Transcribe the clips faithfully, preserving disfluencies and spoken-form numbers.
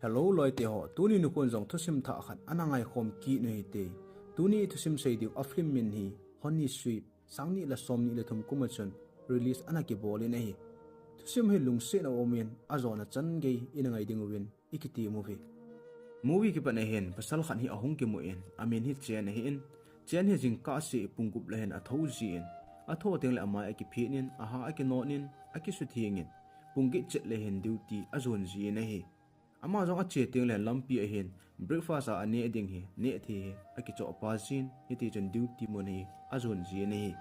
Hello loite ho, tuni nikhon jong thusim thah khat ana ngaikhom kit u hite. Tuni thusim sei diu a film min hi Honey Sweep, sang ni le som ni le thum kum a chun release ana kibol in ahi. Thusim hi lungsetna um in, ajona chan gei ina ngai ding uvin, i kitem uve. Movie kipat a hin pasal khat hi ahung kimu in, amin hi Chen ahin. Chen hi jingkah seh pung gup le hin atho jin, atho teng le amai akiphin in, aha akinon in, akisutheng in, pung get chet le hin duty ajon jin ahi. Ama jong ache teng le lampi a hin breakfast a aneh ding hi, neh thei hi akichoh pah jin, hiti chun duty mun hi ajon jin ahi.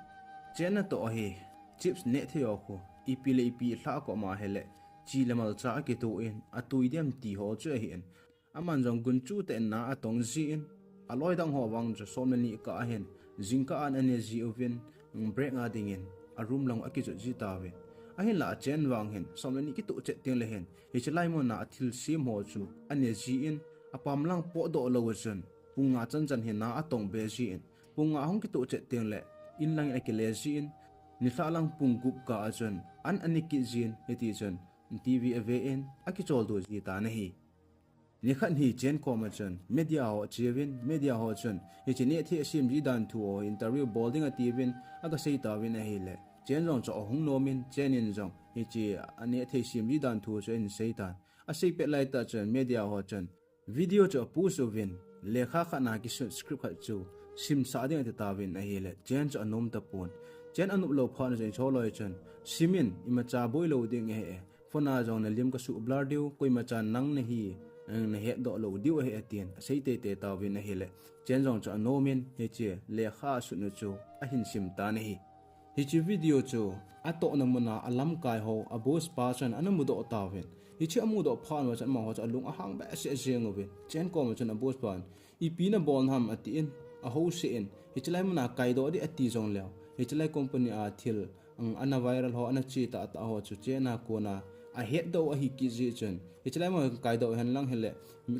Chen natoh hi chips neh thei ho khu, ipi le ipi lha ko ma hile, chi le malcha akitoh in, atui dem ti ho chu ahin. Aman jong gunchu tah in na atong jin, aloi dang ho vang chu som le ni kah a hin, jingkah a an ane ji uvin, break a dingin, a room lang akijot ji tauvin. Ahinla a Chen vang hin, som le ni kitoh chet teng le hin, hiche lai mun a athil sem ho chu ane jin, apam lang potdoh lou a chun, pung nga chan chan hin na atong be jin, pung nga ahung kitoh chet teng le, in lang in akile jin, nilhah lang pung gup kah a chun, an ane kit jin, hiti chun, TV ave in, akicholdo ji tan ahi. Nikhat hi Chen kom a chun, media ho ache uvin, media ho chun, hiche neh thei asem ji dan thu ho interview bol ding ati uvin, aga sei tauvin ahile, Chen jong chu ahung nom in, Chen in jong, hiche aneh thei sem ji dan thu chu ahin sei tan. Asei pet lai tah chun, media ho chun, video chu apost uvin, lekha khat na kisun script khat chu simsah ding ati tauvin ahile, Chen chu anom tapon. Chen anop lou phat na chun, hiche loi chun, sim in, imacha boi lou ding ahi e. Phone a jong nalim kasuh blur diu, koima chan nang nahi, eh, nahetdoh lou diu ahi, atin, asei teitei tauvin ahile, Chen jong chu anom in, hiche lekha asut u chu ahin sim tan ahi. Hiche video chu atohna mun a alamkai ho, a boss pa chun ana mudoh tauvin. Hiche amudoh phat uva chun amaho chu alung ahang behseh jeng uvin. Chen kom a chun a boss pan, ipi nabol ham atin, ahouseh in, hiche lai mun a kaidoh ding ati jong leu, hiche lai company a thil, ang, ana viral ho, ana che tahtah ho chu Chen a kona ahetdoh ahi kit jeh chun, hiche lai mun a kaidoh hen lang hile,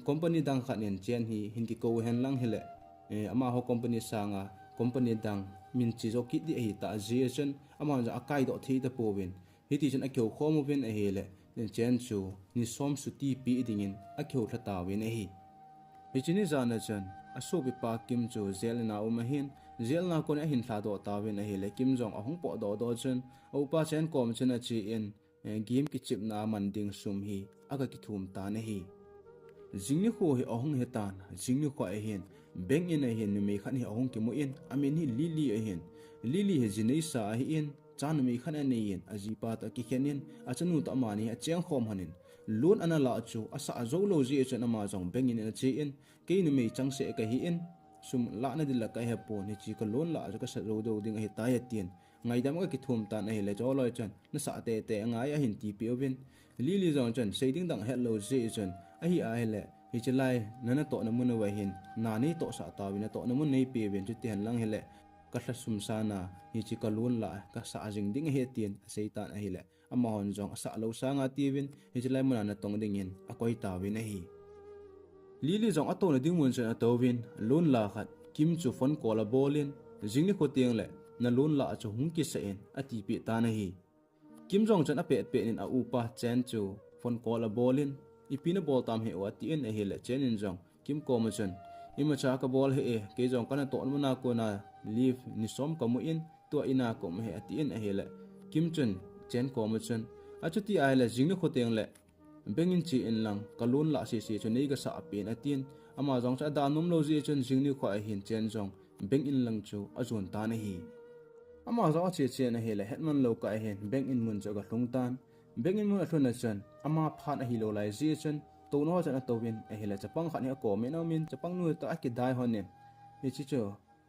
company dang khat in Chen hi hin kikou hen lang hile, eh, amaho company sanga company dang min che jo kit ding ahi tah jeh chun, amahon jong akaidoh thei tapouvin. Hiti chun akihou khom uvin ahile, Chen chu ni som chuti pe dingin akihou lha tauvin ahi. Hiche ni jan a chun, asopipa Kim chu jail in a um ahin, jail in a kon ahin lhadoh tauvin ahile, Kim jong ahung potdoh doh chun, a upa Chen kom chun ache in, eh, game kichepna a man ding sum hi aga kithum tan ahi. Jing nikho hi ahung hi tan, jing nikho a hin, bank in a hin numei khat hi ahung kimu in, amin hi Lily ahin. Lily hi ji neisa ahin, cha numei khat anei in, ajipa toh akikhen in, achanu toh amani achengkhom lhon in, loan ana lah chu asah jou lou jeh chun ama jong bank in ache in, kei numei changseh kahi in, sum lahna ding la kahepon, hiche ka loan lah chu kasah jou dou ding ahitai atin, ngaidam aga kithum tan ahile, hiche loi chun, nasah teitei angai ahin tipeh uvin. Lily jong chun, sei ding dang ahet lou jeh chun, ahi ahile, hiche lai, na natohna mun uva hin, na neitohsah tauvin, natohna mun neipe uvin, chuti hen lang hile, kalha sum sanga, hiche ka loan lah, kasah jing ding ahi atin, asei tan ahile, amahon jong asah lou sanga atiuvin, hiche lai mun a natong dingin akoi tauvin ahi. Lily jong atouna ding mun chun atouvin, loan lah khat, Kim chu phone call abol in, jing nikho teng le, na loan lah chu hung kisah in, atipeh tan ahi. Kim jong chun apetpet in a upa Chen chu phone call abol in, ipi nabol tam hih u atin ahile, Chen in jong, Kim kom a chun, imacha kabol hih e, kei jong kanatohna mun a kona leave ni som kamu in, tua in a kaum ahi atin ahile, Kim chun, Chen kom a chun, achuti ahile, jing nikho teng le, bank in che in lang, ka loan lah sese chu nei kasah pen atin, ama jong chu ada nom lou jeh chun jing nikho a hin Chen jong, bank in lang chu ajon tan ahi. Ama jong ache chen ahile, hetman lou kah a hin, bank in mun chu aga lhung tan. Bank in mun alhun a chun, ama phat ahilou lai jeh chun, touna ho chun atouvin ahile, chapang khat hi akom in aumin, chapang nu toh akidai lhon in, hiche chu,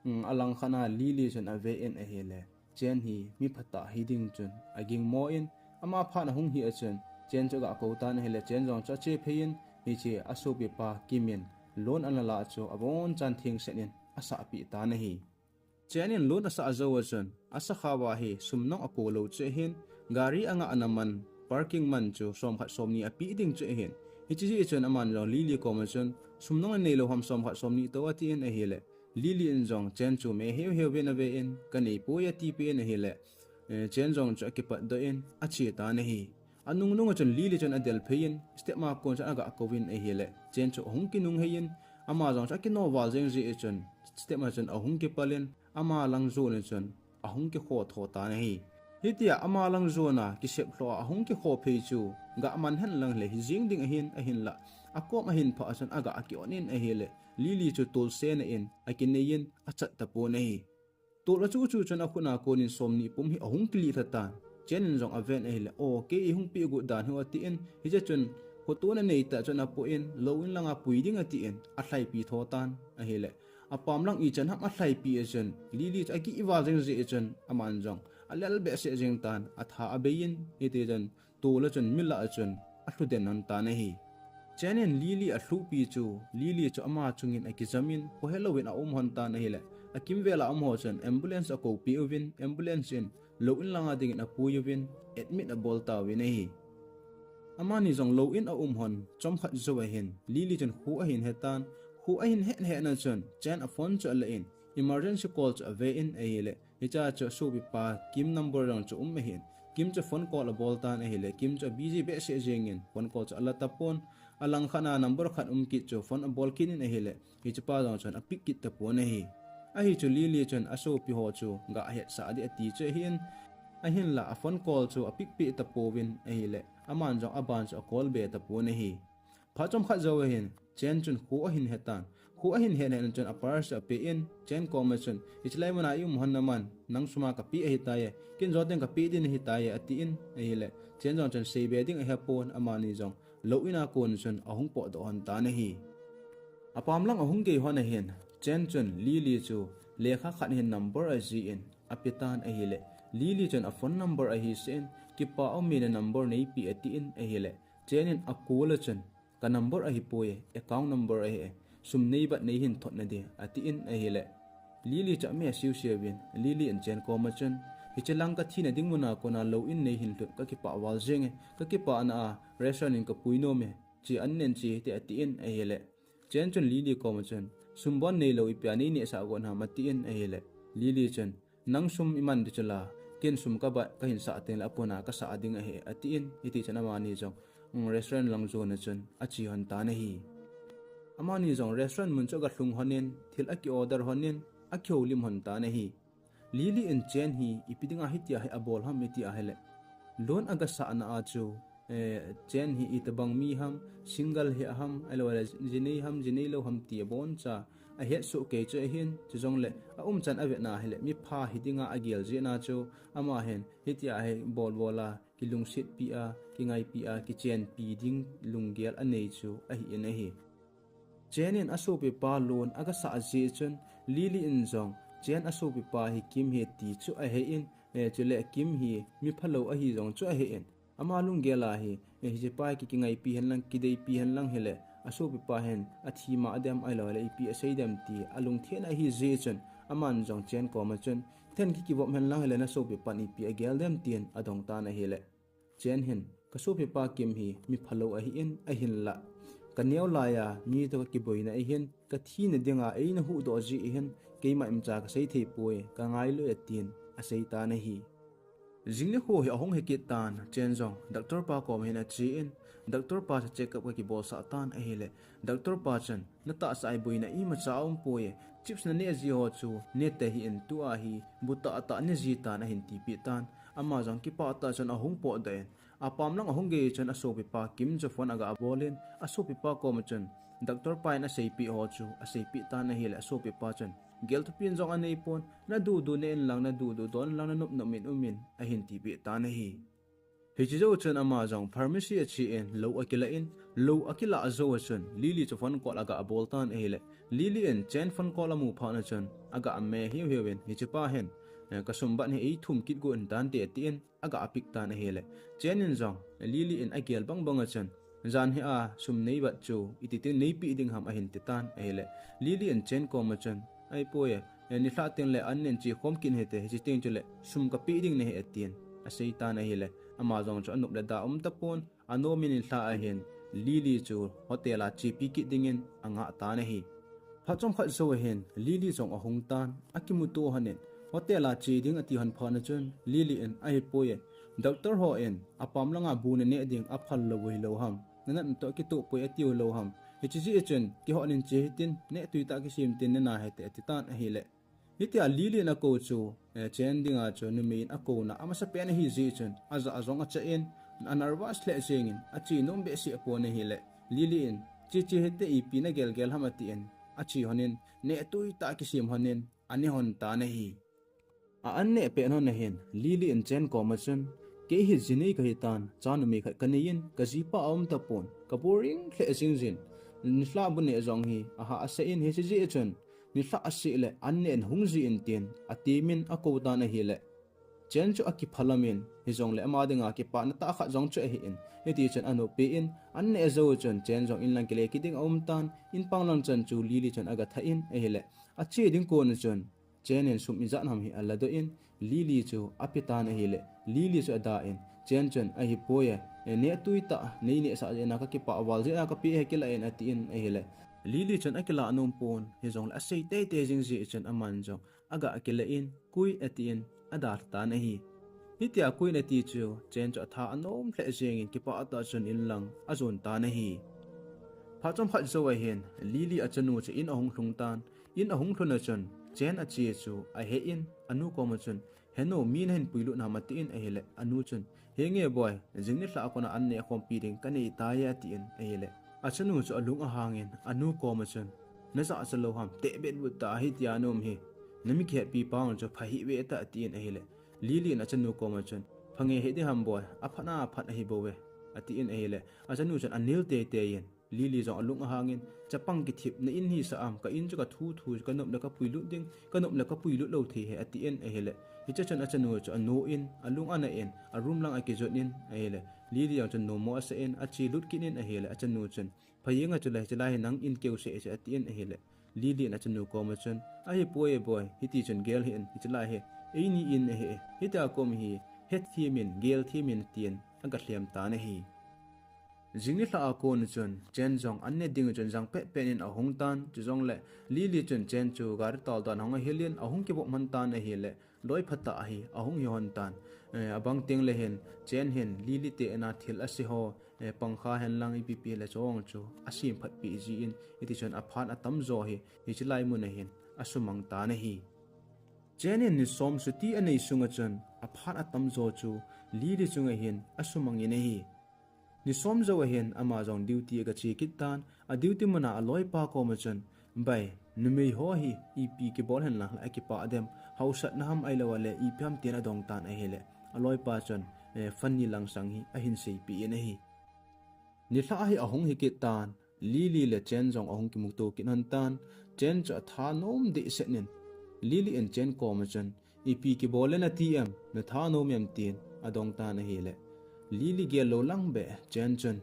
um, alang khat a Lily chun ave in ahile, Chen hi mi phatah hiding chun agingmo in, ama phat ahung hi a chun, Chen chu aga kou tan ahile, Chen jong chu ache phei in, hiche asopipa Kim in loan ana lah chu abonchan thengset in asahpeh tan ahi. Chen in loan asah jou a chun, asakhao a hi sum nong apo lou chu ahin, gari angahna man, parking man chu somkhat somni apeh ding chu ahin. Hiche jeh chun aman jong Lily kom a chun, sum nong nanei lou ham somkhat somni toh atin ahile, Lily in jong Chen chu me heu heu vin ave in, kanei poi atipeh in ahile, eh, Chen jong chu akipatdoh in, ache tan ahi. Anung nung a chun Lily chun adel phei in, step ma kon chun aga kouvin ahile, Chen chu ahung kinung hei in, ama jong chu akino val jeng jeh chun, step ma chun ahung kipal in, ama lang jon in chun ahung kikho tho tan ahi. Hitia ama lang jon a kisep lhou a ahung kikho phei chu, ga man hen lang le hijing ding ahin, ahinla, akom ahin phah a chun aga akion in ahile, Lily chu tolsen a in, akinei in, achat tapon ahi. Tol achu chu chun akhut a kon in somni pum hi ahung kilih lha tan. Chen in jong aven ahile, "O, kei eihung peh got dan hi o," atin, hiche chun, khotona neitah chun apoh in, lou in langa pui ding atin, alhaipi tho tan ahile. Apam lang ichan ham alhaipi a chun, Lily chu agih val jeng jeh chun, aman jong, alel behseh jeng tan, atha abei in, hiti chun, tol a chun, mi lah a chun, alhu den lhon tan ahi. Chen in Lily alhuhpi chu, Lily chu ama chungin akijam in, khohelou in aum lhon tan ahile, akimvel a um ho chun, ambulance akoupeh uvin, ambulance in, lou in langa dingin apui uvin, admit abol tauvin ahi. Amani jong lou in aum lhon, chomkhat jou ahin, Lily chun kho ahin he tan, kho ahin het het na chun, Chen a phone chu ala in, emergency call chu ave in ahile, hiche a chu asopipa Kim number jong chu um ahin, Kim chu phone call abol tan ahile, Kim chu abusy behseh jeng in, phone call chu ala tapon, alang khat a number khat um kit chu phone abol kit in ahile, hichepa jong chun apick kit tapon ahi. Ahi chu Lily chun asopi ho chu gahetsah ding ati chu ahin, ahinla aphone call chu apick peh tapouvin ahile, aman jong aban chu acall be tapon ahi. Phat chomkhat jou ahin, Chen chun kho ahin he tan. Kho ahin het het na chun apurse chu ape in, Chen koma chun, "Hiche lai muna ium lhon na man, nang sum a kapeh ahitai, ken jouteng kapeh ding ahitai," atin ahile, Chen jong chun seibe ding ahepon, amani jong lou in a kon chun ahung potdoh lhon tan ahi. Apam lang ahung gei lhon ahin, Chen chun Lily chu lekha khat hin number ajih in ape tan ahile, Lily chun aphone number ahiseh in, "Kipah um e, na number neipeh," atin ahile, Chen in acall a chun, "Ka number ahipoi, account number ahi e, sum neibat neihin thot nading," atin ahile, Lily chu ame asiu siu in, Lily in Chen koma chun, "Hiche lang kathina ding muna kona lou in neihin lhut, kakipah val jeng e, kakipah na a restaurant in kapui nom e, che an nen che hite," atin ahile, Chen chun Lily koma chun, "Sum bon neilou ipi a neinehsah got ham?" atin ahile, Lily chun, "Nang sum iman ding chu la, ken sum kabat kahin sah tengle apuna kasah ding ahi," atin, hiti chun amani jong, mm, restaurant lang jon a chun ache lhon tan ahi. Amani jong restaurant mun chu aga lhung lhon in, thil aki order lhon in, akihoulim lhon tan ahi. Lily in Chen hi ipi dinga hitia hi abol ham iti ahile, loan aga sahna a chu, eh, Chen hi itobang mi ham, single hi ham, ahilouleh jinei ham, jinei lou ham ti abonchan ahet soh kei chu ahin, chujongle aumchan avetna ahile, mipha hi dinga agel jeh a chu, ama hin hitia hi bol bol a, kilungsetpi a, kingaipi a, kichenpi ding lunggel anei chu ahin ahi. Chen in asopipa loan aga sah jeh chun, Lily in jong Chen asopipa hi Kim ahi ti chu ahe in, eh, chule Kim hi miphalou ahi jong chu ahe in, ama lunggel a hi, eh, hichepa hi ki, kingaipi hen lang, kideipi hen lang hile, asopipa hin athi ma dem ahilouleh ipi asei dem ti alungthim ahi jeh chun, aman jong Chen koma chun, "Then ki, kivop hen lang hile, nasopipan ipi agel dem?" tin adong tan ahile, Chen hin, "Kasopipa Kim hi miphalou ahin, ahinla, kaneo laiya mi toh kakiboina ahin, kathina dinga eina huhdoh jeh ahin, keima imacha kasei thei poi, kangailui," atin asei tan ahi. Jing nikho hi ahung hikit tan, Chen jong doctor pa koma hin ache in, doctor pa chu check up aga kibolsah tan ahile, doctor pa chun, "Natahsa a boina imacha aumpoi, chips naneh ji ho chu nete hih in, tua hi bu tahtah neji tan," ahin tipeh tan. Ama jong kipah tah chun ahung potdoh in, apam lang ahung gei chun asopipa Kim chu phone aga bol in, asopipa koma chun, doctor pa in aseipeh ho chu aseipeh tan ahile, asopipa chun, "Gel thupin jong aneipon, naduh duh neh in lang, naduh duh don in lang, nanop nop in um in," ahin tipeh tan ahi. Hiche jou chun ama jong pharmacy ache in, lou akilah in, lou akilah jou a chun, Lily chu phone call aga bol tan ahile, Lily in Chen phone call amu phat na chun, aga ame hiu hiu in, "Hichepa hin, eh, kasum bat hi eithum kit got in tante," atin, aga pick tan ahile, Chen in jong, Lily in agel bang bang a chun, "Jan hi a sum neibat chu iti tin neipeh ding ham?" ahin ti tan ahile, Lily in Chen koma chun, "Ahipoi, eh, nilhah tengle an nen che khom kit hite, hiche teng chule sum kapeh ding nahi," atin asei tan ahile, ama jong chu anop le da um tapon, anom in nilhah ahin, Lily chu hotel a chepi kit dingin angah tan ahi. Phat chomkhat jou ahin, Lily jong ahung tan, akimuto lhon in, hotel a che ding ati lhon phat na chun, Lily in, "Ahipoi, Doctor hon apam langa bu naneh ding aphal lou hilou ham, nanat toh kitoh poi atiu lou ham, hiche jeh chun kihot in che hitin, neh tui tah kisem tin nena hite ati tan ahile. Hitia Lily in akou chu, eh, Chen dinga chu numei in akouna amasapen ahi jeh chun, ajah jong acha in, anervous lheh jengin, ache nom behseh pon ahile. Lily in, che che hite, ipi nagel gel ham atin, ache lhonin, neh tui tah kisem lhonin, ane lhon tan ahi. A an neh pet lhon ahin, Lily in Chen koma chun, kei hi jinei kahitan, chanumei khat kanei in, kajipa aum tapon, ka boring lheh jing jin, nilhah bu neh jong hi, ahahsa in, hiche jeh chun, nilhah asih le an neh in hung jin tin, atemin akou tan ahile. Chen chu akiphalam in, hijongle ama dinga kipana tah khat jong chu ahin, hiti chun anop in, an neh jou chun, Chen jong inlang kile kit ding aum tan, inpang lang chan chu Lily chun aga tha in ahile. Ache ding kon chun, Chen in sum ijat ham hi aladoh in, Lily chu ape tan ahile, Lily chu ada in, Chen chun ahipoi e, neh tui tah, nei nehsah jeh a kakipah val jeh a kape ahi, kila in atin ahile. Lily chun akilah nom pon, hijongle asei teitei jing jeh chun aman jong, aga kila in, kui atin, adalha tan ahi. Hitia kui in ati chu, Chen chu atha anom lheh jengin kipah tah chun inlang ajon tan ahi. Phat chomkhat jou ahin, Lily achanu chu in ahung lhung tan, in ahung lhun a chun, Chen ache chu ahe in, anu koma chun, henu, mi nahin puilut nam atin ahile, anu chun, henge boi, jing nilhah a kona an neh khompi ding kanei tai atin ahile. Achanu chu alung ahangin, anu koma chun, najah cha lou ham, tebet but tah hitia naum hi, nami kihetpi pa chu pha hih ve ta atin ahile. Lily in achanu koma chun, phange hiding ham boi, aphatna aphat ahi bouve, atin ahile. Achanu chun anel teitei in, Lily jong alung ahangin, chapang kithipna in hisah am, ka in chu kathu thu, kanop le kapuilut ding, kanop le kapuilut lou thei ahi, atin ahile. Hiche chun achanu chu ano in, alung ana in, aroom lang akijot in ahile. Lily jong chun nomo asa in, ache lut kit in ahile, achanu chun, pha jeng a chule, hiche lai hi nang in keu seh chu atin ahile. Lily in achanu koma chun, ahipoi e boi, hiti chun gel hih in, hiche lai hi eini in ahi, hitia kom hi, hetthem in, gelthem in tin, aga lhem tan ahi. Jing nilhah a kon chun, Chen jong an neh ding chun jang petpet in ahung tan, chujongle, Lily chun Chen chu gari tol dan ahung ahil in, ahung kivop lhon tan ahile, loi phatah hi ahung hi lhon tan. Eh, abang teng le hin, Chen hin Lily te in a thil asei ho, eh, pangkha hen lang ipi pi le chong chu asem phatpi jin, hiti chun aphat atamjo hi, hiche lai mun a hin asumang tan ahi. Chen in ni som chuti anei sunga chun, aphat atamjo chu Lily chunga hin asumang in ahi. Ni som jou ahin ama jong duty aga che kit tan, a duty muna aloipa koma chun, bai, numei ho hi ipi kibol hen lang la akipah dem, hausatna ham ahilou le ipi ham tin adong tan ahile, aloipa chun, eh, funny lang sang hi ahin seipeh in ahi. Nilhah hi ahung hi kit tan, Lily le Chen jong ahung kimuto kit lhon tan, Chen chu atha nom dehset in, Lily in Chen koma chun, ipi kibol le nati em, natha nom em tin adong tan ahile, Lily gel lou lang beh Chen chun,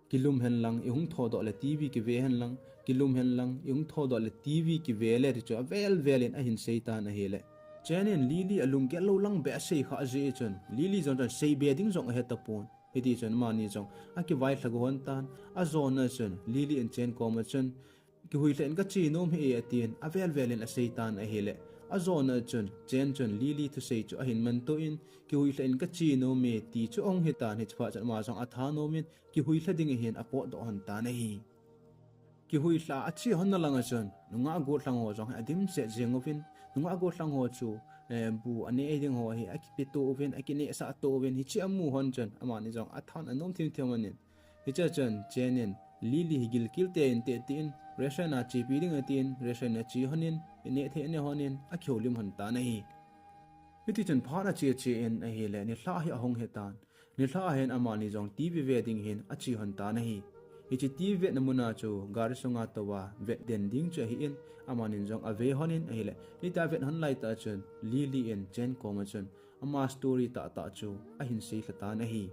kilum hen lang, ihung thodoh le TV kive hen lang, kilum hen lang, ihung thodoh le TV kive le ti chu avel vel in ahin sei tan ahile. Chen in Lily alunggel lou lang beh asei khah jeh chun, Lily jong chun seibe ding jong ahe tapon. Hiti chun amani jong akivailha go lhon tan, ajona chun Lily in Chen koma chun, kihuilhah in kache nom hih e atin, avel vel in asei tan ahile. Ajona chun, Chen chun Lily thusei chu ahin manto in, kihuilhah in kache nom e ti chu ahung hi tan, hiche phat chun ama jong atha nom in, kihuilhah ding ahin apotdoh lhon tan ahi. Kihuilhah ache lhon na langa chun, nungah gollhang ho jong hi adimset jeng uvin, nungah gollhang ho chu, eh, bu aneh ding ho hi akipeto uvin, akinehsah to uvin, hiche amu lhon chun, amani jong athan anom thim thim lhon in, hiche chun Chen in Lily hi gilkel tei inte tin, restaurant a chepi ding atin, restaurant a che lhon in, ineh thei aneh lhon in, akihoulim lhon tan ahi. Hiti chun phat ache che in ahile, nilhah hi ahung hi tan. Nilhah a hin amani jong TV ve ding hin ache lhon tan ahi. Hiche TV vetna muna chu gari sunga touva vet den ding chu ahin, amanin jong ave lhon in ahile, hitia vet lhon laitah chun Lily in Chen koma chun ama story tahtah chu ahin seilha tan ahi.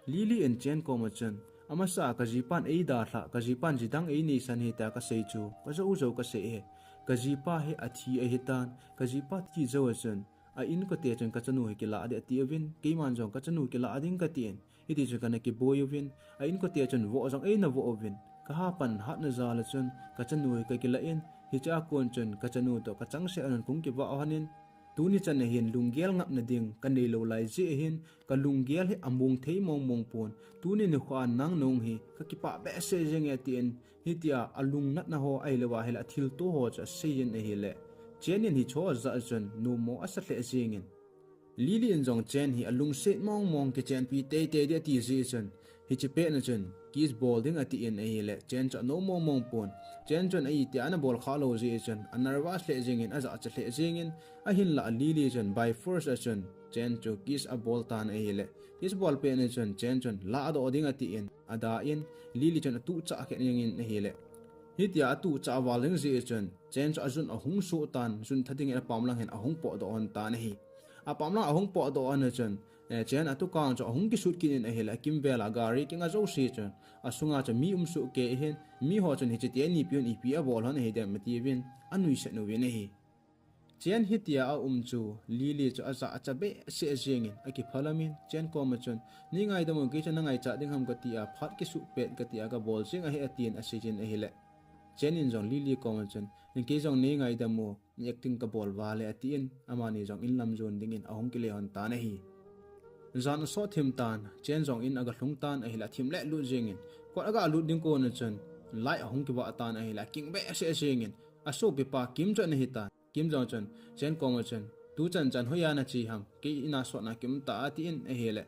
Lily in Chen koma chun, amasa kajipan eidalhah, kajipan jidang eineisan ahi tia kasei chu, kajou jou kasei e. Kajipa hi athi ahitan, kajipa thi jou a chun, a inkote chun kachanu hi kilah ding ati uvin, keiman jong kachanu kilah ding katin, hiti chun kana kiboi uvin, a inkote chun voh jong eina voh uvin, kahapan hatna jal a chun kachanu hi kakilah in, hichea kon chun kachanu toh kachangseh un kong kivah lhon in, Tuni chan ahin lunggel ngapna ding kanei lou lai jeh ahin, kalunggel hi among thei mong mong pon. Tuni nikho a nang nung hi kakipah behseh jeng e, atin, hitia alungnatna ho ahilou ahile athilto ho chu aseiyin ahile, Chen in hiche ho ajah chun numo asa lheh jengin. Lily in jong Chen hi alungset mong mong, kichenpi teitei ding ati jeh chun, hiche pet na chun kiss bol ding atin ahile, Chen chu anom mong mong pon. Chen chun ahi tia ana bol kha lou jeh chun anervous lheh jengin, ajahcha lheh jengin, ahinlah Lily chun by force a chun Chen chu kiss abol tan ahile, kiss bol pet na chun Chen chun ladoh ding atin, adah in, Lily chun atuhchah khen jengin ahile, hitia atuhchah val jeng jeh chun Chen chu ajun ahung soh tan, jun tha dingin apam lang hin ahung potdoh lhon tan ahi. Apam lang ahung potdoh lhon a chun, eh, Chen atukang chu ahung kisut kit in ahile, akimvel a gari kinga jouse chun, asunga chu mi um soh kei ahin, miho chun hiche teni pi un ipi abol lhon ahi dem atiuvin, anuisat uvin ahi. Chen hitia aum chu Lily chu ajahcha behseh jengin, akiphalam in Chen koma chun, nei ngaidam un, kei chu na ngaichat ding ham kati a, phat kisuh pet kati a kabol jeng ahi, atin aseijin ahile, Chen in jong Lily koma chun, kei jong nei ngaidam un, acting kabol val e, atin, amani jong in lam jon dingin ahung kile lhon tan ahi. Jan asot thim tan, Chen jong in aga lhung tan ahile, athim le lut jengin, kot aga lut ding kon a chun light ahung kivah tan ahile, aking behseh jengin, asopipa Kim chu ana hitan. Kim jong chun Chen koma chun, tuchan chan hoiya nache ham, kei in a sot na kium ta, atin ahile,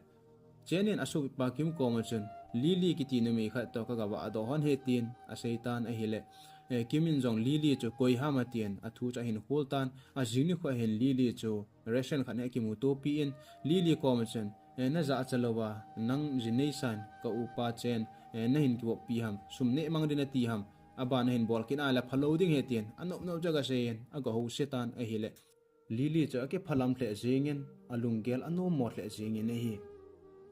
Chen in asopipa Kim koma chun, Lily kiti numei khat toh kaga vahdoh lhon ahi, tin aseitan ahile, eh, Kim in jong Lily chu koi ham atin athu chu ahin khol tan, ajing nikho hin Lily chu restaurant khat hi akimutopi in, Lily koma chun, eh, najahcha louva, nang ji neisan, ka upa Chen, eh, nahin kivoppi ham, sum neh mang ding nati ham, aban nahin bol kit a le phalou ding ahi, tin anop nop chu aga seiyin, aga housetan ahile, Lily chu akiphalam lheh jengin, alunggel anom mo lheh jengin ahi.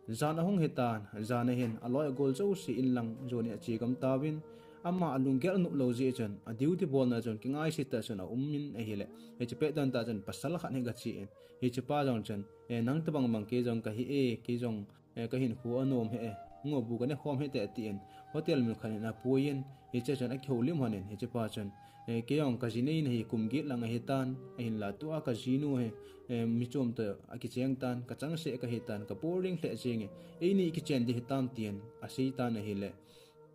Jan ahung hitan, jan ahin aloi agol jouse in lang jonin ache gam tauvin, ama alunggel anop lou jeh chun, a duty bolna chun kingaisih tah chun aumin ahile, hiche pet dan tah chun pasal khat hi aga che in, hichepa jong chun, eh, nang tobang bang kei jong kahi e, kei jong eh, kahinkho anom hih e, ngobu kaneh khom hite, atin, hotel mun khat in apuiyin, hiche chun akihoulim lhonin, hichepa chun, eh, kei jong kaji nei nahi, kum get lang ahitan, ahinla tua kajinu hi, eh, mi chom toh akicheng tan, kachangseh kahitan, ka boring lheh jenge, eini kichen ding hitam, tin aseitan ahile,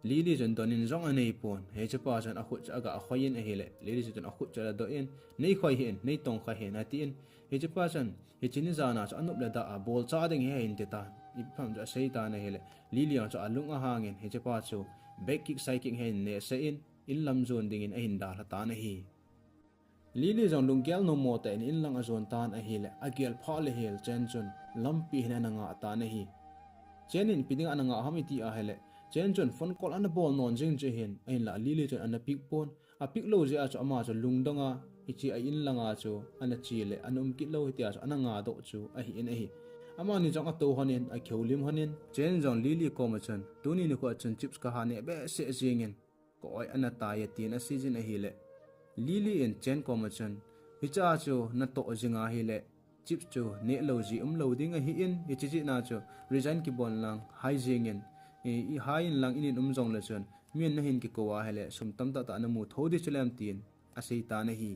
Lily chun donin jong aneipon, hichepa chun akhut chu aga khoiyin ahile, Lily chun akhut chu aladoh in, nei khoi hih in, nei tongkha hih in, atin, hichepa chun, hiche ni jana chu anop le dah a bolcha ding ahi, ahin titan, ipi ham chu aseitan ahile, Lily jong chu alung ahangin, hichepa chu back kick side kick hi ahin nehsah in, in lam jon dingin ahin dalha tan ahi. Lily jong lunggel nommo tah in in lang ajon tan ahile, agel phat le hel Chen chun lampi hin ana ngah tan ahi. Chen in ipi dinga ana ngah ham iti ahile, Chen chun phone call ana bol non jing chu ahin, ahinla Lily chun ana pick pon, apick lou jeh a chu ama chu lungdonga, hiche a in langa chu ana che le ana um kit lou, hitia chu ana ngahdoh chu ahin ahi. Amani jong atou lhonin, akihoulim lhonin, Chen jong Lily koma chun, tuni nikho a chun chips kaha neh behseh jengin, ka oi ana tai e, tin aseijin ahile, Lily in Chen koma chun, hichea chu natoh jing ahile, chips chu neh lou ji umlou ding ahin, hiche jeh a chu resign kibol lang, hai jengin, i, ihai in lang inin um jongle chun, min nahin kikou ahile, sum tamtah tah namu thou ding chulem, tin aseitan ahi.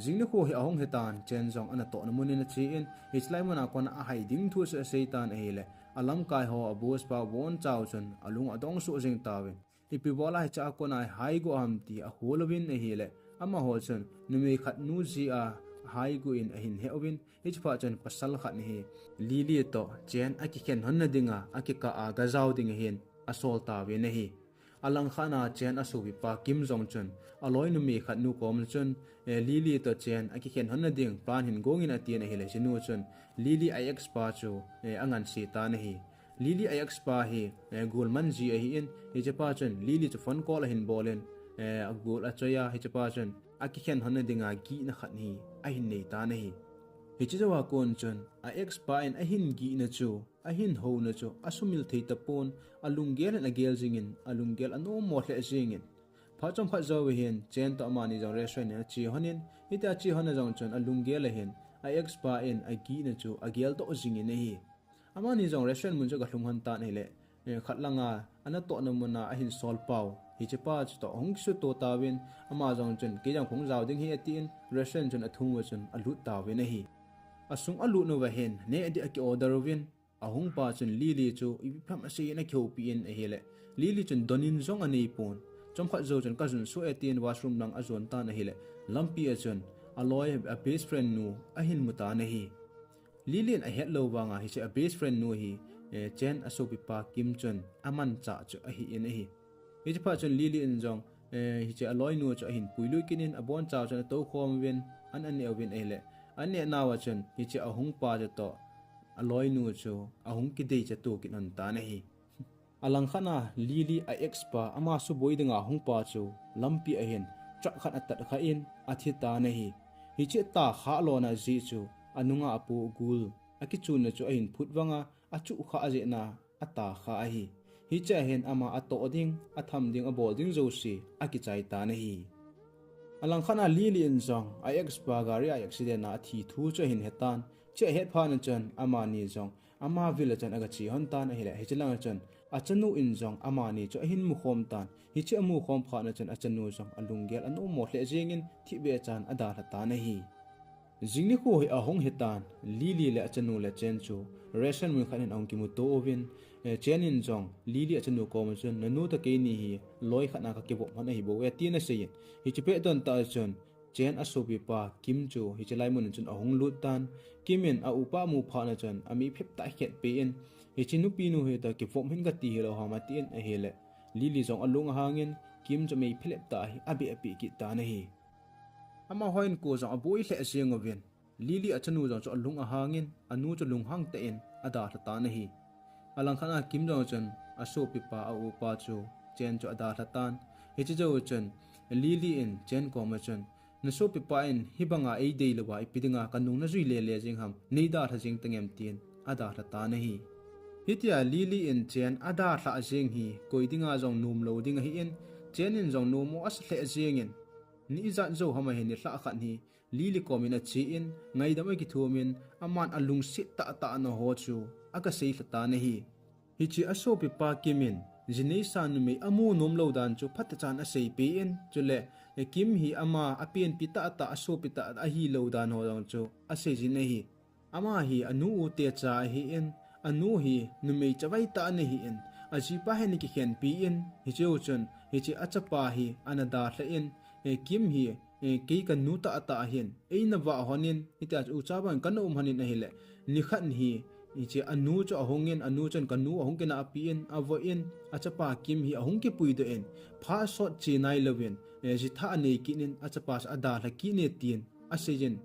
Jing nikho hi ahung hitan, Chen jong anatohna mun in ache in, hichelai muna kona ahai ding thu chu aseitan ahile, alamkai ho a boss pa Won Chao chun alung adong soh jeng tauvin, ipi bola hichea kona ihai got ham ti ahol uvin ahile, amaho chun numei khat nu jeh a hai got in ahin he uvin, hichephat chun pasal khat hi Lily toh Chen akikhen lhonna dinga, akikah a gajao ding ahin asol tauvin ahi. Alangkhat a Chen asopipa Kim jong chun, aloi numei khat nu kom chun, eh, Lily toh Chen akikhen lhonna ding plan hin gongin atin ahile, hichenu chun Lily a ex pa chu, eh, anganse tan ahi. Lily a ex pa hi, eh, golman ji ahin, hichepa chun Lily chu phone call ahin bolin, eh, agol achoiya, hichepa chun akikhen lhonna dinga gihna khat hi ahin neitan ahi. Hiche jouva kon chun a ex pa in ahin gihna chu, ahin houna chu asumil thei tapon, alunggel in agel jingin, alunggel anommo lheh jengin. Phat chomkhat jouva hin Chen toh amani jong restaurant in ache lhonin, hitia ache lhonna jong chun alunggel ahin, a ex pa in agihna chu ageldoh jingin ahi. Amani jong restaurant mun chu aga lhung lhon tan ahile, eh, khat langa anatohna muna ahin sol pau hichepa chutoh ahung kisuto tauvin, ama jong chun, "Kei jong kahung jao ding ahi," atin, restaurant chun athum uva chun alut tauvin ahi. Asung alut uva hin, neh ding aki order uvin, ahungpa chun Lily chu ipi ham asei in akihoupi in ahile, Lily chun don in jong anei pon. Chomkhat jou chun kajun suh e tin washroom lang ajon tan ahile, lampi a chun aloi a best friend nu ahin mu tan ahi. Lily in ahet lou vanga hiche a best friend nu hi, eh, Chen asopipa Kim chun amanchah chu ahi in ahi. Hiche phat chun Lily in jong, eh, hiche aloinu chu ahin puilut kit in abonchauva chun atoukhom uvin, an aneh uvin ahile, aneh nauva chun hiche ahungpa chutoh aloinu chu ahung kidei chatu kit lhon tan ahi. Alangkhat a Lily a ex pa ama suboi dinga hungpa chu lampi a hin truck khat atat kha in athi tan ahi. Hiche atat kha lona jeh chu anunga apu gul akichunna chu ahin phut vanga achuh kha jeh in ata kha ahi. Hiche a hin ama atoh ding, atham ding, abol ding jouse akichai tan ahi. Alangkhat a Lily in jong a ex pa gari a accident a athi thu chu ahin hetan. Hiche ahet phat chun amani jong ama vil a chun agache lhon tan ahile, hiche lang a chun achanu in jong amani chu ahin mukhom tan. Hiche amukhom phat chun achanu jong alunggel anom mo lheh jeng in thipbeh chan adalha tan ahi. Jing nikho hi ahung hitan, Lily le achanu le Chen chu restaurant mun khat in ahung kimuto uvin, eh, Chen in jong Lily achanu koma chun, "Nanu toh keini hi loi khat a kakivop lhon ahi bou e," tin asei in. Hiche pet don tah chun Chen asopipa Kim chu hiche lai mun chun ahung lut tan. Kim in a upa amu phat chun amei phep tah khet pe in, "Hiche nupi nu hi toh kivop hih in kati hilou ham," atin ahile, Lily jong alung ahang in Kim chu mei phelep tah hi abeh apeh kit tan ahi. Amaho in ko jong aboi lheh jeng uvin, Lily achanu jong chu alung ahang in, anu chu lunghang tah in adalha tan ahi. Alangkhat a Kim jong chun asopipa a upa chu Chen chu adalha tan. Hiche jou chun Lily in Chen koma chun, "Nasopipa in hibanga eidei louva ipi dinga kanung najui lele jeng ham, neidalha jeng tangem," tin adalha tan ahi. Hitia Lily in Chen adalha jeng hi koi dinga jong nom lou ding ahi in, Chen in jong nom mo asa lheh jeng in, ni ijat jou ham ahi, nilhah khat hi Lily kom in ache in, ngaidam akithum in, aman alungset tahtah na ho chu aga seilha tan ahi. Hiche asopipa Kim in, ji neisa numei amu nom lou dan chu phatechan asei pe in, chule, eh, Kim hi ama apenpi tahtah, asopi tahtah ahi lou dan ho jong chu asei jin ahi. Ama hi anu u te cha ahi in, anu hi numei chavai tah ana hi in, ajipa hin akikhenpi in, hiche jou chun, hiche achapa hi ana dalha in, eh, Kim hi, eh, kei kanu tahtah ahin, eina vah lhon in, hitia chu ucha bang kana um lhon in ahile, nikhat hi, hiche anu chu ahung in, anu chun kanu ahung kinahpi in, avoh in, achapa Kim hi ahung kipuidoh in, phat sot che nailouvin, eh, ji thah anei kit in, achapa chu adalha kit e tin asei jin.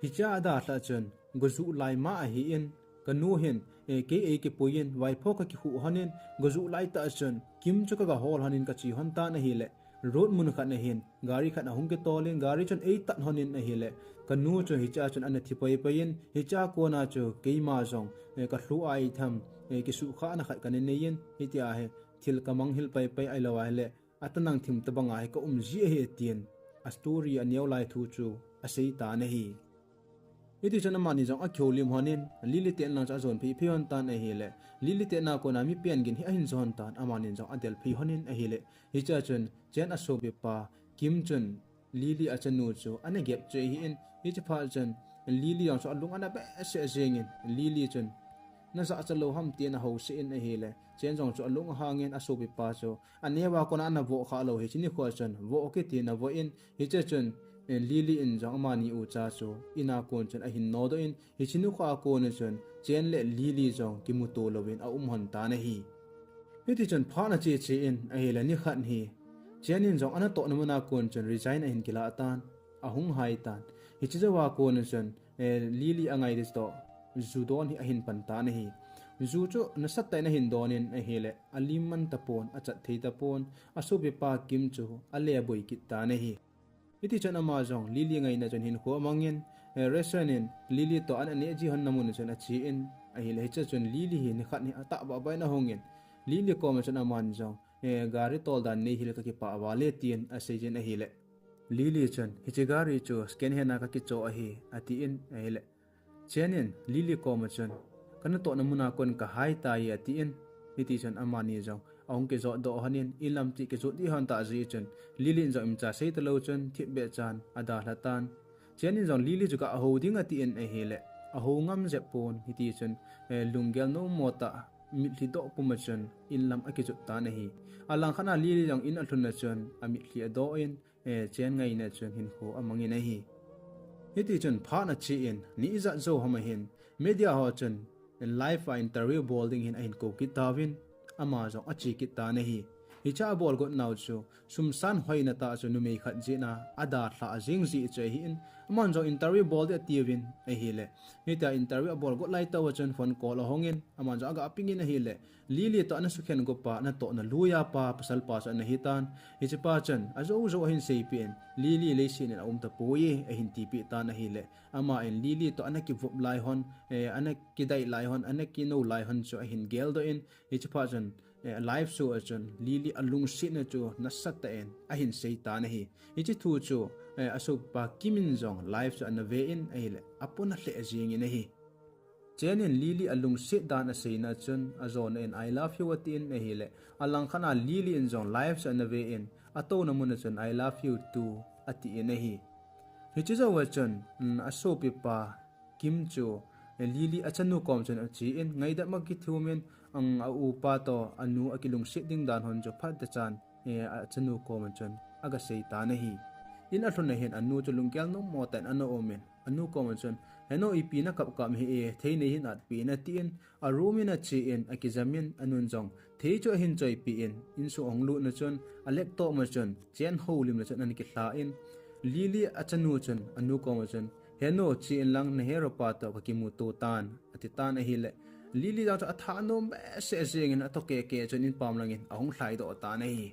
Hiche adalha chun, gojuh lai ma ahi in, kanu hin, eh, kei eikipui in, vaipho kakikhuh lhon in, gojuh lai tah chun, Kim chu kaga hol lhon in kache lhon tan ahile, road mun khat a hin, gari khat ahung kitol in, gari chun eitat lhon in ahile, kanu chu hichea chun ana thi paipai in, hichea kona chu keima jong, eh, kalhu a eitham, eh, kisuhkhahna khat kana nei in, hitia hi thil kamang hil paipai ahilou ahile, atanang thim tabanga hi kaum ji ahi, tin a story aneo lai thu chu asei tan ahi. Hiti chun amani jong akihoulim lhon in, Lily te in lang chu ajon phei phei lhon tan ahile, Lily te in a kona mi pen gin hi ahin jon tan, amani jong adel phei lhon in ahile, hichea chun Chen asopipa Kim chun Lily achanu chu ana gep chu ahi in, hiche phat chun Lily jong chu alung ana behseh jeng in, Lily chun, "Najahcha lou ham?" tin ahouseh in ahile, Chen jong chu alung ahang in asopipa chu aneo a kona ana voh khah lou, hiche nikho chun voh kit in avoh in, hiche chun, eh, Lily in jong amani ucha chu in a kon chun ahin nodoh in, hiche nikho a kon chun Chen le Lily jong kimuto louvin aum lhon tan ahi. Hiti chun phat ana che che in ahile, nikhat hi Chen in jong anatohna mun a kon chun resign ahin kilah tan, ahung hai tan. Hiche jou a kon chun, eh, Lily angai ding toh ju don hi ahin pan tan ahi. Ju chu nasatah in ahin don in ahile, alim man tapon, achat thei tapon, asopipa Kim chu aleboi kit tan ahi. Hiti chun ama jong Lily ngaina chun hinkho amang in, eh, restaurant in Lily toh an aneh ji lhon na mun chun ache in ahile, hiche chun Lily hi nikhat hi atahbeh beh in ahung in, Lily koma chun aman jong, eh, gari tol dan neihil kakipah val e, tin asei jin ahile, Lily chun, "Hiche gari chu second hand a kakichoh ahi," atin ahile, Chen in Lily koma chun, "Kanatohna mun a kon kahai tai," atin, Hiti chun amani jong ahung kijot doh hon in, in lam ti kijot di hon ta ji chun, Lily in jong imacha sei talou chun thipbeh chan adalha tan. Chen in jong Lily chu ka aho ding ati in ahile, aho ngam jep pon, hiti chun, eh, lunggel nom mo ta mitlhi doh puma chun in lam akijot tan ahi. Alangkhat a Lily jong in alhun a chun amitlhi adoh in, eh, Chen ngaina chun hinkho amangin ahi. Hiti chun phat ache in, ni ijat jou ham ahin, media ho chun live a interview bol ding hin ahin kou kit tauvin, ama jong ache kit tan ahi. Hiche abol got nau chu, sumsan hoina tah chu numei khat jeh in adalha jing ji chu ahin, aman jong interview bol ding atiuvin ahile. Hitia interview abol got lai tah a chun phone call ahong in, aman jong aga ping in ahile, Lily toh ana sukhen got pa, natohna lui a pa, pasal pa chu ana hi tan. Hiche pa chun, ajou jou ahin seipeh in, Lily leiset in aum tapoi, ahin tipeh tan ahile. Ama in Lily toh ana kivop lai hon, eh, ana kidai lai hon, ana kinou lai hon chu ahin geldoh in, hiche phat chun, eh, live show a chun, Lily alungsetna chu nasatah in ahin sei tan ahi. Hiche thu chu, eh, asopipa Kim in jong live show ana ve in ahile, apona lheh jing in ahi. Chen in Lily alungset dan aseina chun, ajona in I love you ati in ahile, alangkhat a Lily in jong live show ana ve in, atouna mun a chun I love you too ati in ahi. Hiche jou a chun, um, asopipa Kim chu, eh, Lily achanu kom chun ache in, ngaidam a kithum in, ang a upa toh anu akilungset ding dan hon chu phat tah chan, eh, achanu kom a chun aga sei tan ahi. In alhun a hin anu chu lunggel nom mo tah in ana um in, anu kom a chun, "Henu, ipi na kap kap ham e, thei nei hih in atpeh in," ati in, a room in ache in, akijam in, anun jong thei chu ahin choipeh in, insung ahung lut na chun, a laptop a chun Chen houlim na chun ana kilha in, Lily achanu chun anu kom a chun, "Henu, che in lang, nahero pa toh kakimuto tan," ati tan ahile, Lily jong chu athanom behseh jeng in, atoh keke chun in pam lang in ahung lhaidoh tan ahi.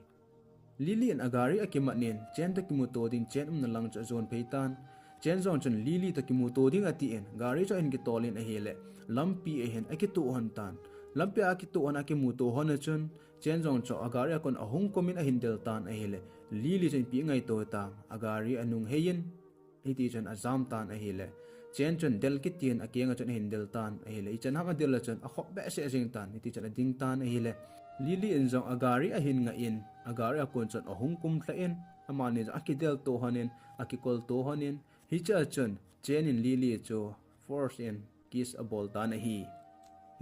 Lily in agari akimat in, Chen toh kimuto ding, Chen umna lang chu ajon phei tan. Chen jong chun Lily toh kimuto ding ati in, gari chu ahin kitol in ahile, lampi a hin akitoh hon tan. Lampi a akitoh hon, akimuto hon a chun, Chen jong chu agari a kon ahung kum in ahin del tan ahile, Lily chun ipi angaito tam, agari anung hei in, hiti chun ajam tan ahile, Chen chun del kit in akeng a chun ahin del tan ahile, ichan ham adel a chun akhop behseh jeng tan, hiti chun ading tan ahile, Lily in jong agari ahin nga in, agari a kon chun ahung kum lha in, amani jong akidel to hon in, akikol to hon in, hiche a chun Chen in Lily chu force in kiss abol tan ahi.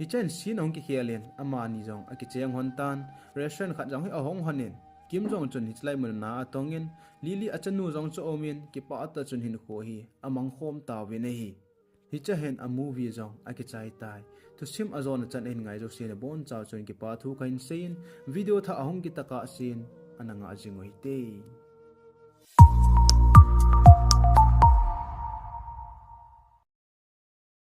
Hiche a hin scene ahung kikhel in, amani jong akicheng hon tan, restaurant khat jong hi ahong hon in, Kim jong chun hiche lai mun a na atong in, Lily achanu jong chu aum in, kipah tah chun hinkho hi amang khom tauvin ahi. Hiche a hin a movie jong akichai tai. Thusim ajona chan ahin ngai jouse nabonchau chun kipathu kahin sei in, video thah ahung kitah kah sen, ana ngah jing u hite.